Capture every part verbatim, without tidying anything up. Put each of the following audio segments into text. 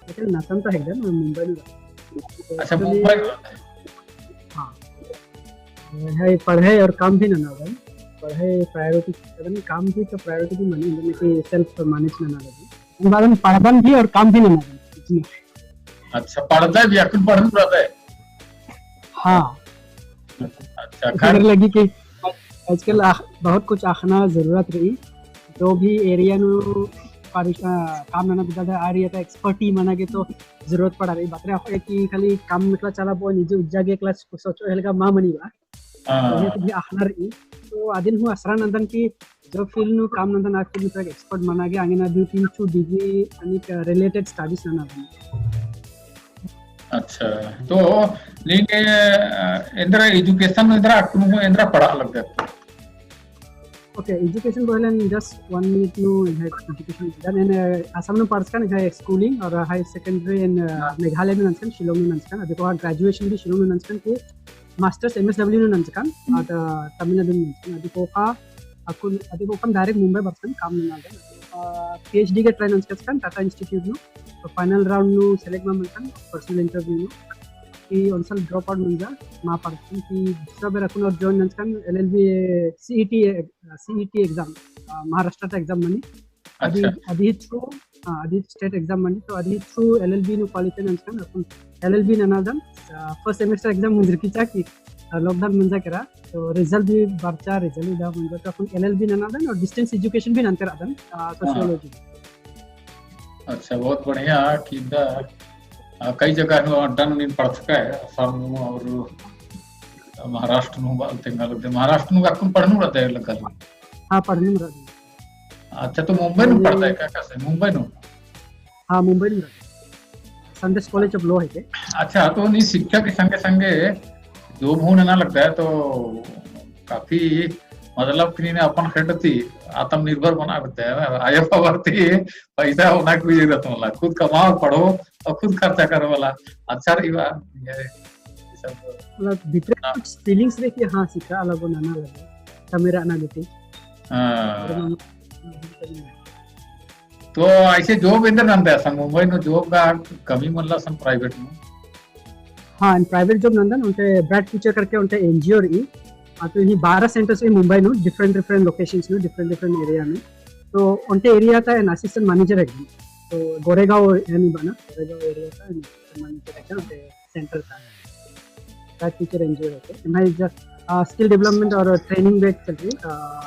लेकिन नतन तो एकदम मुंबई नू। अच्छा, actually, मुंबई नू। हाँ। है पढ़ाई और काम भी नना बन। पढ़ाई priority, पता नहीं, काम भी तो priority भी माने, मतलब कि self manage नना लगी। बाद में पढ़बन भी और काम भी नना बन। अच्छा, पढ़ता भी, अक्कुन पढ़न रहता है। हाँ। अच्छा, इधर खैर। लगी कि आजकल आख-, बहुत कुछ अख़ना जरूरत रई। जो भी area नू पारिश-, अ, काम नना बेद्दा, आ area ता expert ही मना गे तो जरूरत पड़ा रई। बात रे अख़ो कि खाली काम एकला चलाबओ, निजे उज्जा गे एकला सोचो हेलगा मा मनी बा। हाँ। तो ये तो भी अख़ना रई। तो अदिन हूँ असरा नंदन कि जो field नू काम नंदन, आ field नू expert मना गे, आंगे ना दो तीन ठो degree अनिक related studies नना बन। अच्छा, तो नीन, अ, एन्दरा education एन्दरा अक्कुन एन्दरा पढ़ा लगदय? Okay, education बोलन just one minute नू है education। Then in, अ, असम नू पढ़चकन है schooling और high secondary in, अ, मेघालय नू नंजकन, शिलोंग नू नंजकन। अभी तो graduation भी शिलोंग नू नंजकन कि masters M S W नू नंजकन, हम्म। और, अ, तमिलनाडु नू नंजकन। अदी ख़ोख़ा अक्कुन, अदी ख़ोख़ा direct मुंबई बरचकन काम नना लगन। अ, PhD गे try नंजकन Tata Institute नू। तो final round नू select मा मनकन personal interview नू। कि ओनसन drop out मंजा, मा पढ़चकन कि दूसरा बेर अक्कुन और join नंजकन L L B, C E T, अ, C E T exam, अ, महाराष्ट्र ता exam मनी। अदी, अच्छा। अदी through, हाँ, अदी state exam मनी, तो अदी through L L B नू qualify नंजकन, अक्कुन L L B ननादन, अ, first semester exam मुंजरकी चा कि, अ, lockdown मंजा केरा, तो result भी बरचा, result भी दा मंजा, तो अक्कुन L L B ननादन और distance education भी ननकर आदन, अ, हाँ। Sociology। अच्छा, बहुत बढ़िया कि दा, अ, कई जगह नू अड्डा नू नीन पढ़चकय, असम नू और महाराष्ट्र नू बा-, तेंगा लगदय। महाराष्ट्र नू अक्कुन पढ़नू रहदय लग्गा लग्गी? हाँ, पढ़नू रहदय। अच्छा, तो मुंबई नू मुंबई पढ़दय का, कैसे? मुंबई नू? हाँ, मुंबई नू रहदय। Sanders College of Law हेके। अच्छा, तो नी शिक्षा के संगे संगे job हूँ नना लगदय, तो काफी मतलब कि नीन अपन खेड्ड ती आत्मनिर्भर बना लगदय, आयो बाबर ती पैसा होना कोई जरूरत मला, खुद कमाओ, पढ़ो और खुद खर्चा करो वाला। अच्छा रई बा, ये सब मतलब भीतरे ना। कुछ feelings रई कि हाँ, सिखा लगो, नना लगो, तमेरा ना बेटी। हाँ। और हम तो ऐसे job एन्देर नंदय असन, मुंबई नू job का कमी मनला असन private नू? हाँ, private job नंदन, ओन्टे Bright Future करके ओन्टे N G O रई। हाँ, तो इन्हीं बारह centres रई मुंबई नू, different different locations नू, different different area नू। तो ओन्टे area ता एन assistant manager हेके। तो गोरेगांव यानी बना, गोरेगांव area ता एन assistant manager हेके, ओन्टे center ता। Bright Future N G O हेके। एम्है just, आ, skill development और training base चल रई, आ,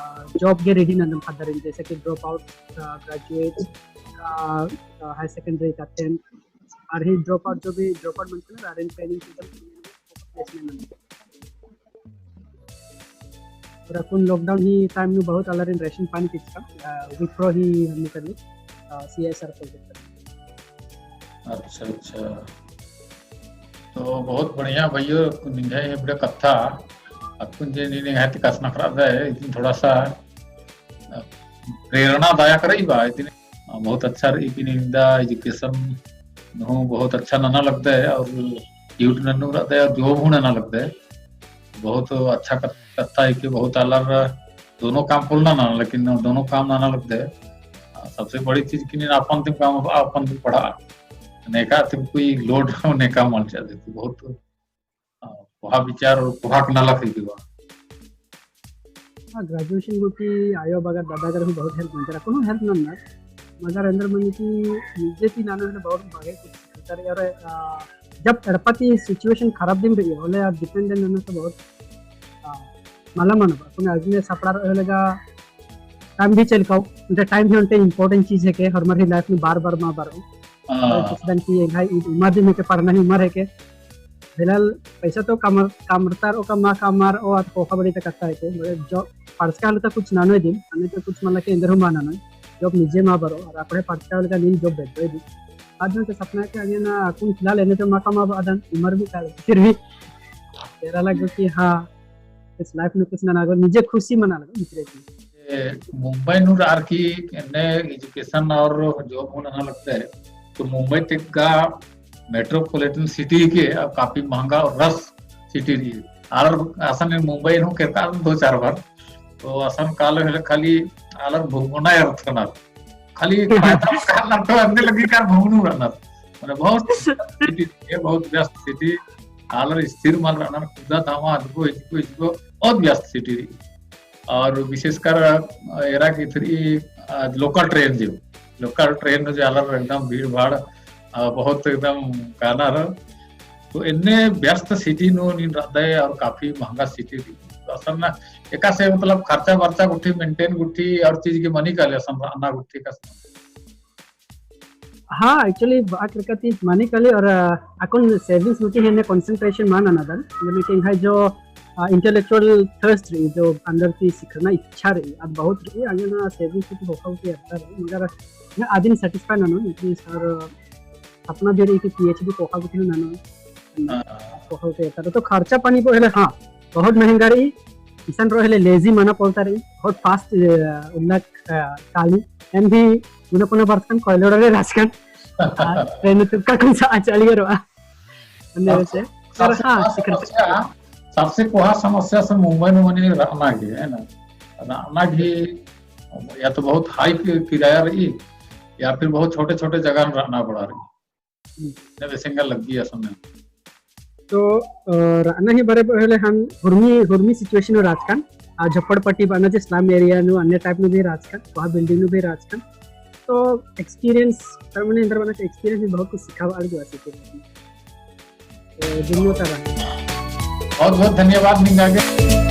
job गे ready नंदन ख़द्दरिन, जैसे कि drop out, आ, graduate, आ, आ, higher secondary का tenth, और ही drop out, जो भी drop out मनते हैं ना, आरिन training system placement नंदन। और अक्कुन lockdown ही time नू बहुत आलारिन ration पानी किचका, आ, Wipro ही हमने कर ली, आ, C S R project। अच्छा, अच्छा। तो बहुत बढ़िया भैया, निंग्है एबड़ा कत्था, अक्कुन जे नीन एंग्है ती कछनखरदय, इदिन थोड़ा सा, अ, प्रेरणादायक रई बा, इदिन, अ, बहुत अच्छा रई कि नीन एन्दा education हूँ बहुत अच्छा नना लगदय और youth नन्नू रअदय और job हूँ नना लगदय। बहुत अच्छा कत-, कत्था है कि बहुत आलर दोनों काम पोल्लनर, लेकिन दोनों काम नना लगदय। आ, सबसे बड़ी चीज कि नीन अपन तिम काम, अपन तिम पढ़ा। नेका तिम कोई load नेका मल चाही, तो बहुत, आ, कोहा विचार और कोहा नलख ही दिवा। हाँ, graduation गूटी आयो बगर, दादा गर हूँ बहुत help मंजर, कोनो help नन्नर। मगर एन्देर मनी कि निजे ती नना होले बहुत बड़े कुछ अंतर है। और, आ, जब एड़पा ती situation खराब दिम रई, होले यार dependent नना तो बहुत, आ, मला मना बा। अक्कुन अजने सपड़ा रई होले गा time भी चलकाओ, ओन्टे time भी ओन्टे important चीज हेके, होरमर ही life में बार बार मा बरओ। हाँ। और कुछ दिन की एंग्है उमर दिम हेके, पढ़ना ही उमर हेके। फिलहाल पैसा तो कमर-, कमरतारओ का मा कमरओ, आद ख़ोख़ा बड़ी ता कत्था हेके। मगर जो पढ़चका होले ता कुछ ननोय दिम, अन्ने तो कुछ मला कि एन्देर हूँ मा ननोय। Job निजे मा बरओ, और अपने पढ़चका होले ता नीन job बेद्दोय दिम। आद ओन्टे सपना हेके, अन्ने ना अक्कुन फिलहाल एन्ने तो मा कमाबआ दन, उमर भी काल, फिर भी एरा लगो कि हाँ, कुछ life में कुछ नना लगो, निजे खुशी मना लगो, भीतरे की। ए, मुंबई नू रअर की एन्ने education और job हूँ नना लगता है, तो मुंबई तक का metropolitan city के, अब काफी महंगा और rush city रई। आलर असन मुंबई नू केरका दो चार बार, तो असन कालो है खाली आलर भुगना एरथनर। खाली पैदल कालर तो अन्ने लगी का भुगनू रअनर। माने बहुत city है, बहुत व्यस्त city। आलर स्थिर मल रअनर, कुद्दा धामा, अजगो, इजगो, इजगो, बहुत व्यस्त city रई। और विशेषकर, अ, एरा की इथरी, अ, local train जो, local train जो आलर एकदम भीड़ भाड़, अ, बहुत एकदम कानर। तो एन्ने व्यस्त city नू नीन रअदय और काफी महंगा city रई। तो असन एकासे मतलब खर्चा बर्चा गुट्ठी, maintain गुट्ठी और चीज के मनी काले असन रअना गुट्ठी का। हाँ, actually, बात रखा थी माने काले और, अ, अक्कुन savings में ही एन्ने concentration मान आना दन। यानी कि एंग्है जो, अ, intellectual thirst रई, जो अंदर ती सिखरना इच्छा रई, अब बहुत रई, अगर ना savings की होखा होती अच्छा रई, मगर ना आदिन satisfy ना नो, इतनी सर, अ, सपना भी रई कि PhD कोहा गुट्ठी ननो। हाँ। कोहा गुट्ठी एता। तो खर्चा पानी पहेले, हाँ, बहुत महंगा रई। इसन रओ हेले lazy मना पोल्लता रई। बहुत fast, अ, उल्ला, अ, काली। एन भी उन्ना पुना बरचकन कोयलोड़ा रे राचकन। आ, train तुक्का कौन सा आ चली गया रवा। अन्य सबसे, वैसे। पर सबसे हाँ, कोहा सिखर समस्या, सबसे कोहा समस्या से मुंबई में मनी रअना ही, है ना? रअना ही या तो बहुत high कि-, किराया रई, या फिर बहुत छोटे-छोटे जगह में रअना पड़ा रई। हम्म। ने बेसेंगा लग्गी असन। तो, अ, रअना ही बारे पहेले हम हुरमी, हुरमी situation नू राचकन, आ, झोपड़पट्टी बअना जे slum area नू अन्य type नू भी राचकन, वहाँ building नू भी राचकन। तो experience, तर मने अंदर बअना experience में बहुत कुछ सिखाबआ लगी वासी के। तो जिन्नो तारा। बहुत बहुत धन्यवाद निंगा गे।